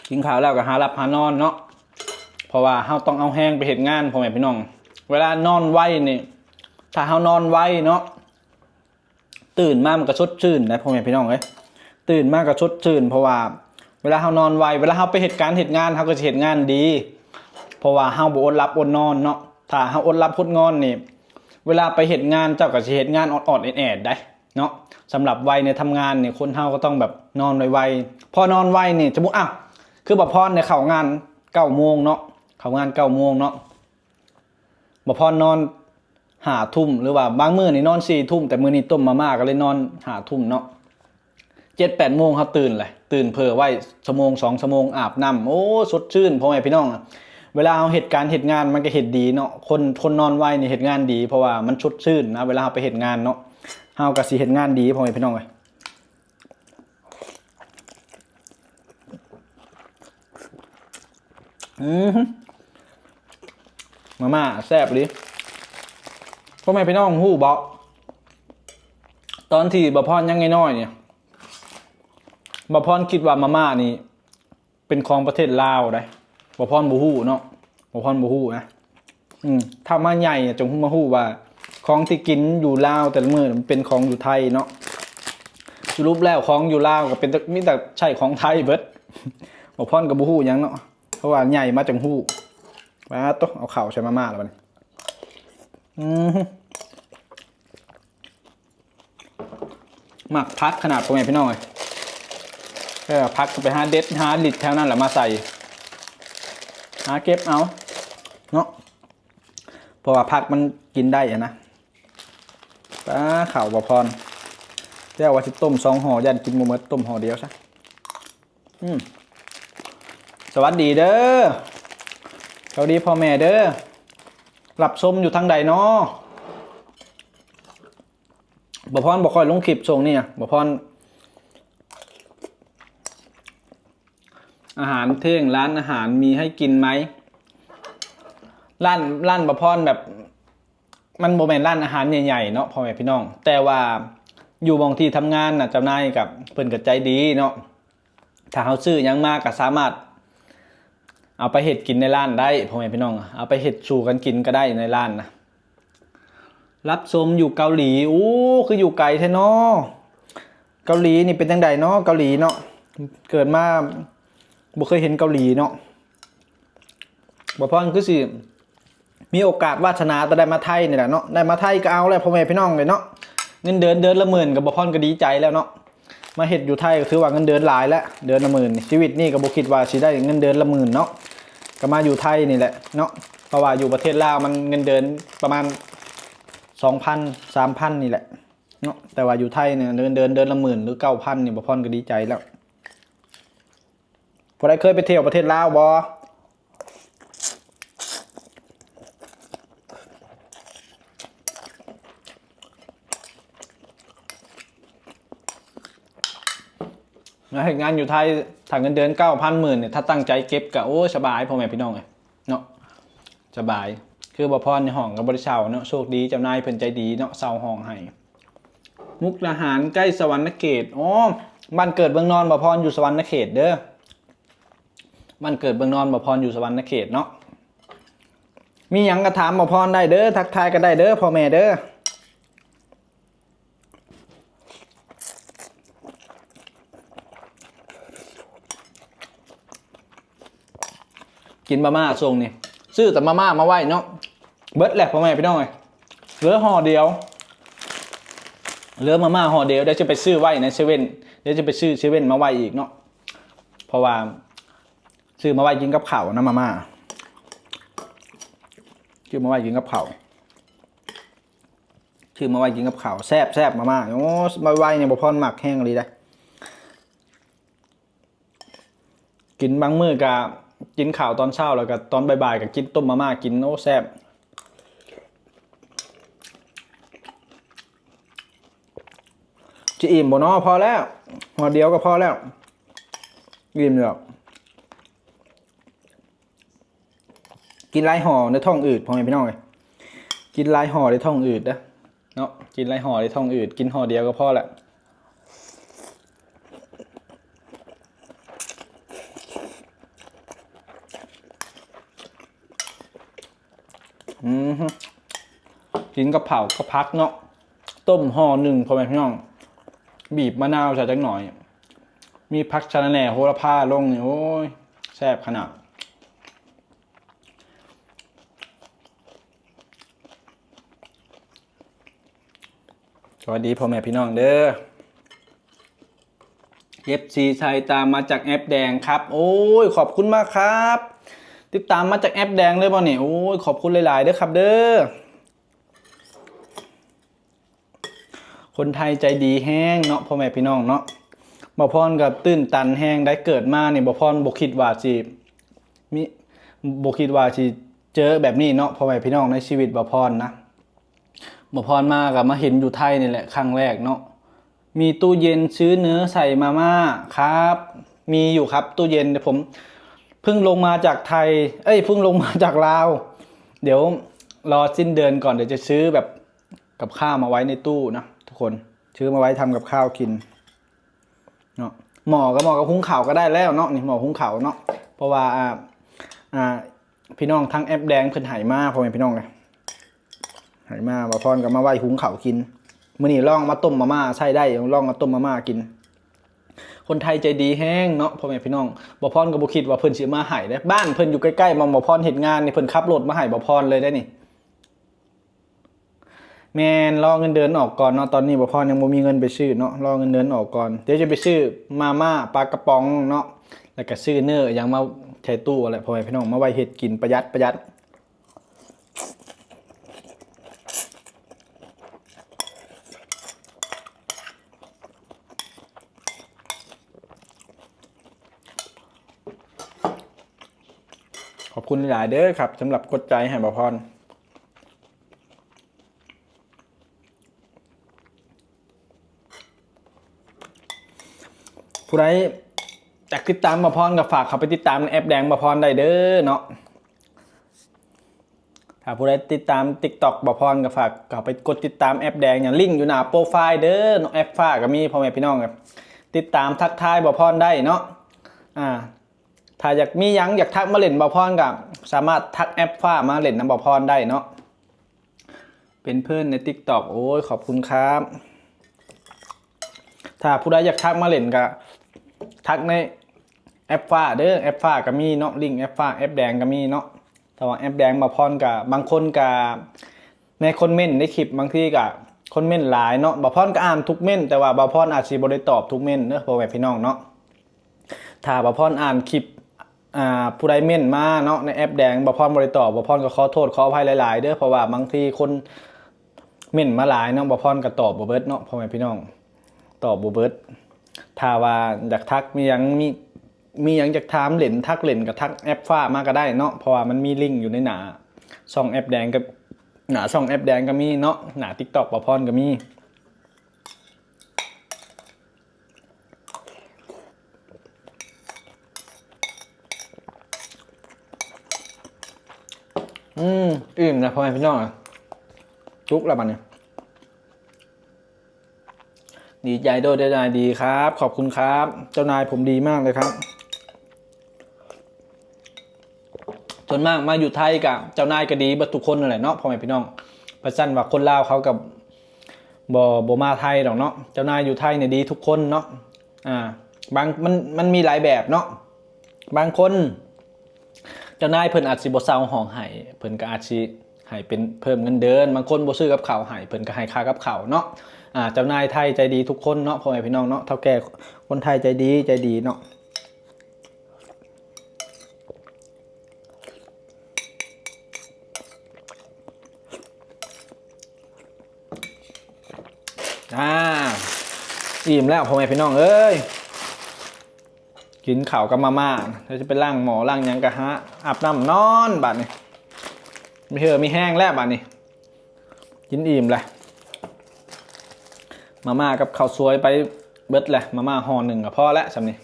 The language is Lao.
ກິນຂ້າວແລ້ວກໍຫາຫຼັບຫານອນເນາະ ເພາະວ່າເຮົາຕ້ອງເອົາແຮງໄປເຮັດງານ ພໍ່ແມ່ພີ່ນ້ອງ. ເວລານອນໄວນີ້ ຖ້າເຮົານອນໄວເນາະ ຕື່ນມາມັນກໍສົດຊື່ນໄດ໋ ພໍ່ແມ່ພີ່ນ້ອງເອີຍ. ຕື່ນມາກໍສົດຊື່ນ ເພາະວ່າເວລາເຮົານອນໄວ ເວລາເຮົາໄປເຮັດການເຮັດງານ ເຮົາກໍຊິເຮັດງານດີ ເພາະວ່າເຮົາບໍ່ອົດຫຼັບອົດນອນເນາະ. ຖ້າເຮົາອົດຫຼັບອົດນອນນີ້ ເວລາໄປເຮັດງານ ເຈົ້າກໍຊິເຮັດງານອອດໆແອດໆໄດ໋ເນາະ. ສຳລັບໄວໃນທຳງານນີ້ ຄົນເຮົາກໍຕ້ອງແບບນອນໄວໆ. ພໍນອນໄວນີ້ ສົມມຸດ ອ້າວ ຄືບ່າວພອນນີ້ເຂົ້າງານເກົ້າໂມງເນາະ ເຂົ້າງານເກົ້າໂມງເນາະ ບ່າວພອນນອນຫ້າທຸ່ມ ຫຼືວ່າບາງມື້ນີ້ນອນສີ່ທຸ່ມ ແຕ່ມື້ນີ້ຕົ້ມມາມ່າກໍເລີຍນອນຫ້າທຸ່ມເນາະ. ເຈັດແປດໂມງເຮົາຕື່ນແຫຼະ ຕື່ນເຜີ່ໄວ້ຊົ່ວໂມງສອງຊົ່ວໂມງ ອາບນ້ຳ ໂອ້ ສົດຊື່ນ ພໍ່ແມ່ພີ່ນ້ອງ. ເວລາເຮົາເຮັດການເຮັດງານມັນກໍເຮັດດີເນາະ ຄົນ ຄົນນອນໄວນີ້ເຮັດງານດີ ເພາະວ່າມັນສົດຊື່ນນະ ເວລາເຮົາໄປເຮັດງານເນາະ ເຮົາກໍຊິເຮັດງານດີ ພໍ່ແມ່ພີ່ນ້ອງເອີຍ. ອືມ ມາມ່າແຊບອີ່ຫຼີ. ພໍ່ແມ່ພີ່ນ້ອງຮູ້ບໍ່ ຕອນທີ່ບ່າວພອນຍັງນ້ອຍໆນີ້ ບ່າວພອນຄິດວ່າມາມ່ານີ້ເປັນຂອງປະເທດລາວໄດ໋ ບ່າວພອນບໍ່ຮູ້ເນາະ ບ່າວພອນບໍ່ຮູ້ນະ. ອືມ ຖ້າມາໃຫຍ່ຈັ່ງມາຮູ້ວ່າຂອງທີ່ກິນຢູ່ລາວແຕ່ລະມື້ມັນເປັນຂອງຢູ່ໄທເນາະ. ສະຫຼຸບແລ້ວຂອງຢູ່ລາວກໍເປັນ ມີແຕ່ໃຊ້ຂອງໄທເບິດ ບ່າວພອນກໍບໍ່ຮູ້ຫຍັງເນາະ ເພາະວ່າໃຫຍ່ມາຈັ່ງຮູ້. ປາດໂທ້ ເອົາເຂົ້າໃສ່ມາມ່າແລ້ວບັດນີ້. ອືມ ມັກຜັກຂະໜາດ ພໍ່ແມ່ພີ່ນ້ອງເອີຍ. ເອີ ຜັກກໍໄປຫາເດັດຫາລິດແຖວນັ້ນລະມາໃສ່ ຫາເກັບເອົາເນາະ ເພາະວ່າຜັກມັນກິນໄດ້ຫັ້ນນະ. ປາ ເຂົ້າບ່າວພອນ ແລ້ວວ່າຊິຕົ້ມສອງຫໍ່ ຢ້ານກິນບໍ່ໝົດ ຕົ້ມຫໍ່ດຽວຊະ. ອືມ ສະຫວັດດີເດີ ສະຫວັດດີພໍ່ແມ່ເດີ ຮັບຊົມຢູ່ທາງໃດນໍ? ບ່າວພອນບໍ່ຄ່ອຍລົງຄລິບຊ່ວງນີ້ ບ່າວພອນ ອາຫານທ່ຽງ ຮ້ານອາຫານມີໃຫ້ກິນໄໝ? ຮ້ານ ຮ້ານບ່າວພອນແບບ ມັນບໍ່ແມ່ນຮ້ານອາຫານໃຫຍ່ໆເນາະ ພໍ່ແມ່ພີ່ນ້ອງ ແຕ່ວ່າຢູ່ໝ່ອງທີ່ທຳງານນະ ເຈົ້ານາຍກັບເພິ່ນກໍໃຈດີເນາະ. ຖ້າເຮົາຊື້ຫຍັງມາກໍສາມາດເອົາໄປເຮັດກິນໃນຮ້ານໄດ້ ພໍ່ແມ່ພີ່ນ້ອງ ເອົາໄປເຮັດສູ່ກັນກິນກໍໄດ້ໃນຮ້ານນະ. ຮັບຊົມຢູ່ເກົາຫຼີ. ໂອ້ ຄືຢູ່ໄກແທ້ນໍ ເກົາຫຼີນີ້ເປັນຈັ່ງໃດນໍ ເກົາຫຼີເນາະ ເກີດມາບໍ່ເຄີຍເຫັນເກົາຫຼີເນາະ. ບ່າວພອນຄືຊິ ມີໂອກາດວາດສະໜາແຕ່ໄດ້ມາໄທນີ້ແຫຼະເນາະ ໄດ້ມາໄທກໍເອົາແລ້ວ ພໍ່ແມ່ພີ່ນ້ອງເອີຍເນາະ. ເງິນເດືອນເດືອນລະໝື່ນກໍບ່າວພອນກໍດີໃຈແລ້ວເນາະ ມາເຮັດຢູ່ໄທກໍຖືວ່າເງິນເດືອນຫຼາຍແລ້ວ ເດືອນລະໝື່ນ. ຊີວິດນີ້ກໍບໍ່ຄິດວ່າຊິໄດ້ເງິນເດືອນລະໝື່ນເນາະ ກໍມາຢູ່ໄທນີ້ແຫຼະເນາະ ເພາະວ່າຢູ່ປະເທດລາວມັນເງິນເດືອນປະມານສອງພັນ ສາມພັນນີ້ແຫຼະເນາະ ແຕ່ວ່າຢູ່ໄທນີ້ເງິນເດືອນເດືອນລະໝື່ນ ຫຼື ເກົ້າພັນນີ້ ບ່າວພອນກໍດີໃຈແລ້ວ. ຜູ້ໃດເຄີຍໄປທ່ຽວປະເທດລາວບໍ່? ມາເຮັດງານຢູ່ໄທ ຖ້າເງິນເດືອນເກົ້າພັນ ໝື່ນນີ້ ຖ້າຕັ້ງໃຈເກັບກໍ ໂອ້ຍ ສະບາຍ ພໍ່ແມ່ພີ່ນ້ອງເອີຍເນາະ ສະບາຍ. ຄືບ່າວພອນໃນຫ້ອງກໍບໍ່ໄດ້ເຊົ່າເນາະ ໂຊກດີເຈົ້ານາຍເພິ່ນໃຈດີເນາະ ເຊົ່າຫ້ອງໃຫ້. ມຸກດາຫານໃກ້ສະຫວັນນະເຂດ. ອໍ ບ້ານເກີດເມືອງນອນບ່າວພອນຢູ່ສະຫວັນນະເຂດເດີ. ບ້ານເກີດເມືອງນອນບ່າວພອນຢູ່ສະຫວັນນະເຂດເນາະ. ມີຫຍັງກໍຖາມບ່າວພອນໄດ້ເດີ ທັກທາຍກັນໄດ້ເດີ ພໍ່ແມ່ເດີ. ກິນມາມ່າຊ່ວງນີ້ ຊື້ແຕ່ມາມ່າມາໄວ້ເນາະ ເບິດແລ້ວ ພໍ່ແມ່ພີ່ນ້ອງເອີຍ ເຫຼືອຫໍ່ດຽວ ເຫຼືອມາມ່າຫໍ່ດຽວ ດຽວຈະໄປຊື້ໄວ້ໃນເຊເວັ່ນ ດຽວຈະໄປຊື້ເຊເວັ່ນມາໄວ້ອີກເນາະ ເພາະວ່າ ຊື້ມາໄວ້ກິນກັບເຂົ້ານະ ມາມ່າ ຊື້ມາໄວ້ກິນກັບເຂົ້າ ຊື້ມາໄວ້ກິນກັບເຂົ້າ ແຊບໆ ມາມ່າ. ໂອ້ ໄວໆ ນີ້ ບ່າວພອນມັກແຮງອີ່ຫຼີເດ້ ກິນບາງມື້ກະກິນເຂົ້າຕອນເຊົ້າ ແລ້ວກະຕອນບ່າຍໆ ກະກິນຕົ້ມມາມ່າກິນ ໂອ້ ແຊບ. ຊິອີ່ມບໍ່ນໍ? ພໍແລ້ວ ຫໍ່ດຽວກໍພໍແລ້ວ ອີ່ມແລ້ວ. ກິນຫຼາຍຫໍ່ໃນທ້ອງອືດ ພໍ່ແມ່ພີ່ນ້ອງເອີຍ ກິນຫຼາຍຫໍ່ໃນທ້ອງອືດເດີເນາະ ກິນຫຼາຍຫໍ່ໃນທ້ອງອືດ ກິນຫໍ່ດຽວກໍພໍແລ້ວ. ອືມ ກິນກັບເຂົ້າກັບຜັກເນາະ ຕົ້ມຫໍ່ໜຶ່ງ ພໍ່ແມ່ພີ່ນ້ອງ ບີບມະນາວໃສ່ຈັກໜ່ອຍ ມີຜັກສະລະແໜ່ ໂຫລະພາລົງນີ້ ໂອ້ຍ ແຊບຂະໜາດ. ສະຫວັດດີພໍ່ແມ່ພີ່ນ້ອງເດີ ເອັຟຊີ ໃສ່ຕາມມາຈາກແອັບແດງຄັບ ໂອ້ຍ ຂອບຄຸນມາກຄັບ ຕິດຕາມມາຈາກແອັບແດງເລີຍບໍ່ນີ້ ໂອ້ຍ ຂອບຄຸນຫຼາຍໆເດີຄັບເດີ. ຄົນໄທໃຈດີແຮງເນາະ ພໍ່ແມ່ພີ່ນ້ອງເນາະ ບ່າວພອນກໍຕື່ນຕັນແຮງໄດ໋ ເກີດມານີ້ ບ່າວພອນບໍ່ຄິດວ່າຊິມີ ບໍ່ຄິດວ່າຊິເຈີແບບນີ້ເນາະ ພໍ່ແມ່ພີ່ນ້ອງ ໃນຊີວິດບ່າວພອນນະ ບ່າວພອນມາກໍມາເຫັນຢູ່ໄທນີ້ແຫຼະຄັ້ງແລກເນາະ. ມີตู้เย็น ຊື້เนื้อใส่มาม่า ครับ มีอยู่ครับ ตู้เย็น เดี๋ยวผมเพิ่งลงมาจากไทย เอ้ย เพิ่งลงมาจากลาว เดี๋ยวรอสิ้นเดือนก่อน เดี๋ยวจะซื้อแบบกับข้าวมาไว้ในตู้นะทุกคน ซื้อมาไว้ทำกับข้าวกินเนาะ หม้อก็ หม้อกับหุงข้าวก็ได้แล้วเนาะ นี่หม้อหุงข้าวเนาะ เพราะว่า อ่า อ่า พี่น้องทางแอปแดงเพิ่นให้มา พ่อแม่พี่น้องเอ้ย ให้มา บ่าวพรก็มาไว้หุงข้าวกิน มื้อนี้ลองมาต้มมาม่าใช้ได้ ลองมาต้มมาม่ากิน คนไทยใจดีแฮงเนาะ พ่อแม่พี่น้อง บ่าวพรก็บ่คิดว่าเพิ่นสิมาให้เด้ บ้านเพิ่นอยู่ใกล้ๆ หม่องบ่าวพรเฮ็ดงานนี่ เพิ่นขับรถมาให้บ่าวพรเลยเด้นี่ แม่น รอเงินเดือนออกก่อนเนาะ ตอนนี้บ่าวพรยังบ่มีเงินไปซื้อเนาะ รอเงินเดือนออกก่อน เดี๋ยวจะไปซื้อมาม่าปลากระป๋องเนาะ แล้วก็ซื้อเนื้อหยังมาใส่ตู้แหละ พ่อแม่พี่น้อง มาไว้เฮ็ดกินประหยัดประหยัด ขอบคุณหลายๆเด้อครับ สำหรับกดใจให้บ่าวพร ผู้ใดอยากติดตามบ่าวพรก็ฝากเข้าไปติดตามในแอปแดงบ่าวพรได้เด้อเนาะ ถ้าผู้ใดติดตาม TikTok บ่าวพรก็ฝากเข้าไปกดติดตามแอปแดง อย่างลิงก์อยู่หน้าโปรไฟล์เด้อเนาะ แอปฟ้าก็มี พ่อแม่พี่น้องครับ ติดตามทักทายบ่าวพรได้เนาะ อ่า ถ้าอยากมีหยังอยากทักมาเล่นบ่าวพรก็สามารถทักแอปฟ้ามาเล่นนำบ่าวพรได้เนาะ เป็นเพื่อนใน TikTok โอ้ย ขอบคุณครับ ถ้าผู้ใดอยากทักมาเล่นก็ทักในแอปฟ้าเด้อ แอปฟ้าก็มีเนาะ ลิงก์แอปฟ้า แอปแดงก็มีเนาะ แต่ว่าแอปแดงบ่าวพรก็ บางคนก็ในคอมเมนต์ในคลิป บางทีก็คอมเมนต์หลายเนาะ บ่าวพรก็อ่านทุกเม้นต์ แต่ว่าบ่าวพรอาจสิบ่ได้ตอบทุกเม้นต์เด้อ พ่อแม่พี่น้องเนาะ ถ้าบ่าวพรอ่านคลิป อ่า ผู้ใดเม้นมาเนาะ ในแอปแดง บ่าวพรบ่ได้ตอบ บ่าวพรก็ขอโทษขออภัยหลายๆเด้อ เพราะว่าบางทีคนเม้นมาหลายเนาะ บ่าวพรก็ตอบบ่เบิดเนาะ พ่อแม่พี่น้อง ตอบบ่เบิด ถ้าว่าอยากทัก มีหยัง มี มีหยังอยากถามเล่น ทักเล่นก็ทักแอปฟ้ามาก็ได้เนาะ เพราะว่ามันมีลิงก์อยู่ในหน้าช่องแอปแดงกับ หน้าช่องแอปแดงก็มีเนาะ หน้า TikTok บ่าวพรก็มี อืม อิ่มแล้วพ่อแม่พี่น้อง จุกแล้วบัดนี้ ดีใจด้วย เจ้านายดีครับ ขอบคุณครับ เจ้านายผมดีมากเลยครับ ส่วนมากมาอยู่ไทยก็เจ้านายก็ดีเบิดทุกคนนั่นแหละเนาะ พ่อแม่พี่น้อง ประจันว่าคนลาวเขาก็บ่ บ่มาไทยดอกเนาะ เจ้านายอยู่ไทยเนี่ยดีทุกคนเนาะ อ่า บาง มัน มันมีหลายแบบเนาะ บางคน เจ้านายเพิ่นอาจสิบ่เซาห้องให้ เพิ่นก็อาจสิให้เป็นเพิ่มเงินเดือน บางคนบ่ซื้อกับข้าวให้ เพิ่นก็ให้ค่ากับข้าวเนาะ อ่า เจ้านายไทยใจดีทุกคนเนาะ พ่อแม่พี่น้องเนาะ เฒ่าแก่คนไทยใจดี ใจดีเนาะ อ่า อิ่มแล้วพ่อแม่พี่น้องเอ้ย กินข้าวกับมาม่า แล้วจะไปล้างหม้อล้างหยังก็หาอาบน้ำนอนบัดนี้ มีเหื่อมีแฮงแล้วบัดนี้ กินอิ่มแล้ว มาม่ากับข้าวสวยไปเบิดแล้ว มาม่าห่อหนึ่งก็พอแล้วส่ำนี้